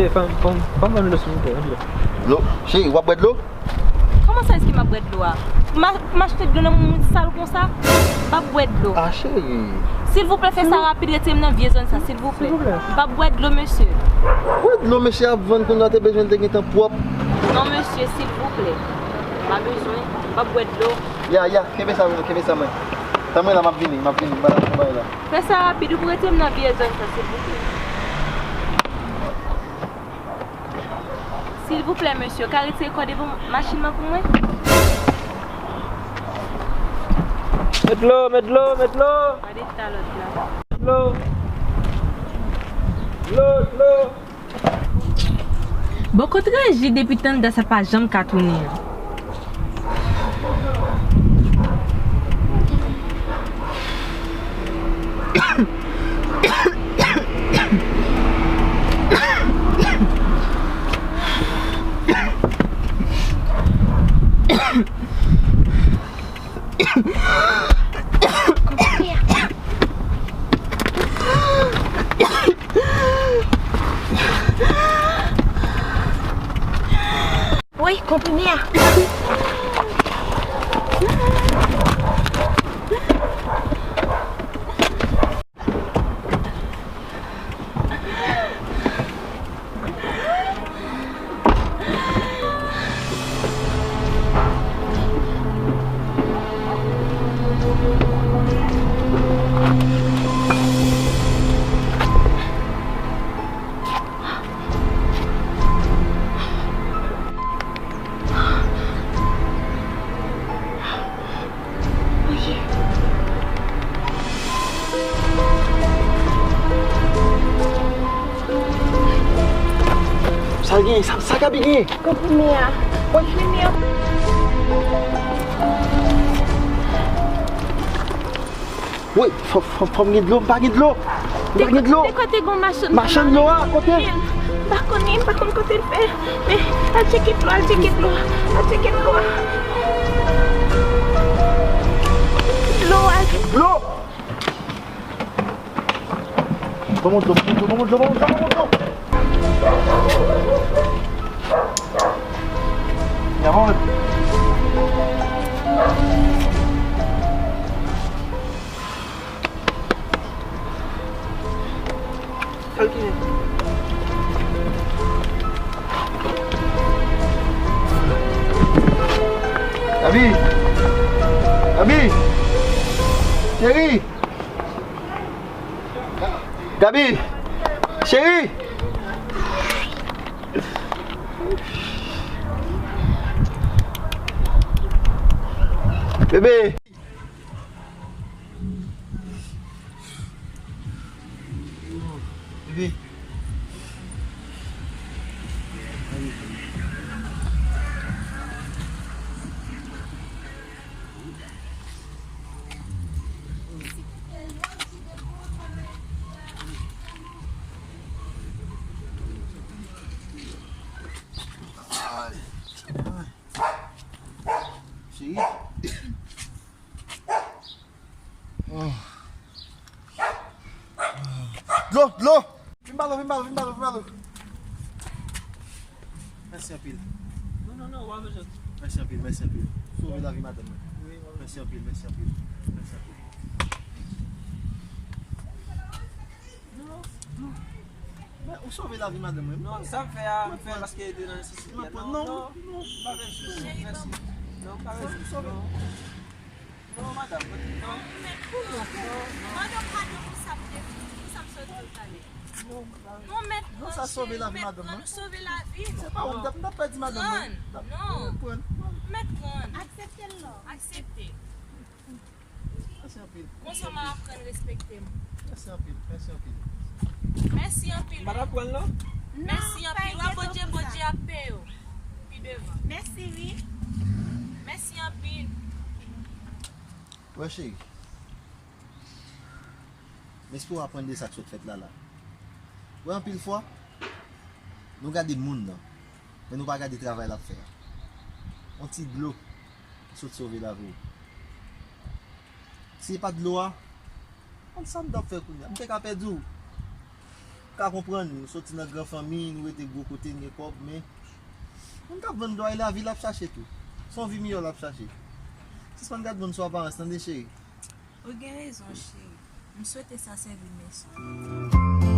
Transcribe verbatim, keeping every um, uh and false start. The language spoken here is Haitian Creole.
Fè m, fè m, fè m dlo, silvouplè, yon dlo. Dlo? Cheri, w ap bwè dlo? Kòman sa, èske m ap bwè dlo a? M a-, m achte dlo nan moun sal konsa? M p ap bwè dlo. Ah, cheri. Silvouplè, fè sa rapid, retire m nan vye zòn sa, silvouplè. Silvouplè. M p ap bwè dlo, mesye. Bwè dlo, mesye ap vann kounye a, te bezwen te gentan pwòp. Non, mesye, silvouplè. M pa bezwen. M p ap bwè dlo. Ya, ya, kenbe sa, kenbe sa, mwen. Tann mwen la, m ap vini, m ap vini, m pa nan bay la. Fè sa rapid, ou pou retire m nan vye zòn sa, silvouplè. Silvouplè, mesye, ou ka retire kò devan machin nan pou mwen? Met dlo, met dlo, met dlo! Gade talòt la. Dlo! Dlo, dlo! Bon, kot Rejid epi Tanda sa pa janm ka tounen an? Wi, konprime a. Sa gen, sa, sa Gaby gen? Konprime a. Konprime a. Woy, fò, fò, fò m gen dlo, m pa gen dlo. M pa gen dlo. Dekò te gon machann. Machann dlo a, kote? M pa konnen, m pa konn kote l fè. Men, al tcheke dlo, al tcheke dlo, al tcheke dlo. Dlo, al. Dlo! Ban mwen dlo, ban mwen dlo, ban mwen dlo, ban mwen dlo, ban mwen dlo. Ya, ban mwen. Sa l genyen? Gaby! Gaby! Cheri! Gaby! Cheri! Bebe! Bebe. Cheri. Oh. Dlo, dlo! Vin ba dlo, vin ba dlo, vin ba dlo, vin ba dlo. Mèsi anpil. Non, non, non, w a bezwen. Mèsi anpil, mèsi anpil. Sove lavi madanm mwen. Wi, wi. Mèsi anpil, mèsi anpil. Mèsi anpil. Dlo, dlo. Men, ou sove lavi madanm mwen. Non, sa m fè a, m fè paske li te nan nesesite. Non, non, non, non, pa bezwen. Mèsi. Non, pa bezwen. Sove. Non. Non, madanm, non. Non, non, non. Mande m padon pou sa m te, pou sa m sot di w talè. Non, madanm. Non, mèt pran, cheri, mèt pran, ou sove lavi m. Se pa ou, m t ap, m t ap pèdi madanm mwen. Pran, non. Pran. Mèt pran. Aksepte l non. Aksepte. Mèsi anpil. Konsa m a aprann respekte m. Mèsi anpil, mèsi anpil. Mèsi anpil. M pa t ap pran l non. Mèsi anpil. W a Bondye, Bondye ap peye w pi devan. Mèsi wi. Mèsi anpil. Wè cheri. M espere w aprann de sa k sot fèt la la. Wè anpil fwa, nou gade moun nan, men nou pa gade travay l ap fè a. On ti dlo ki sot sove lavi w. Si se pa t dlo a, konn sa m t ap fè kounye a? M te ka pèdi w. Ka konprann, nou soti nan gran fanmi, nou rete gwo kote, n gen kòb, men moun k ap vann dwa, e lavi l ap chache tou. Se yon vi miyò l ap chache. Sispann gad moun sou aparans, tande, cheri. Ou gen rezon, cheri. M swete sa sèvi m, mèsi.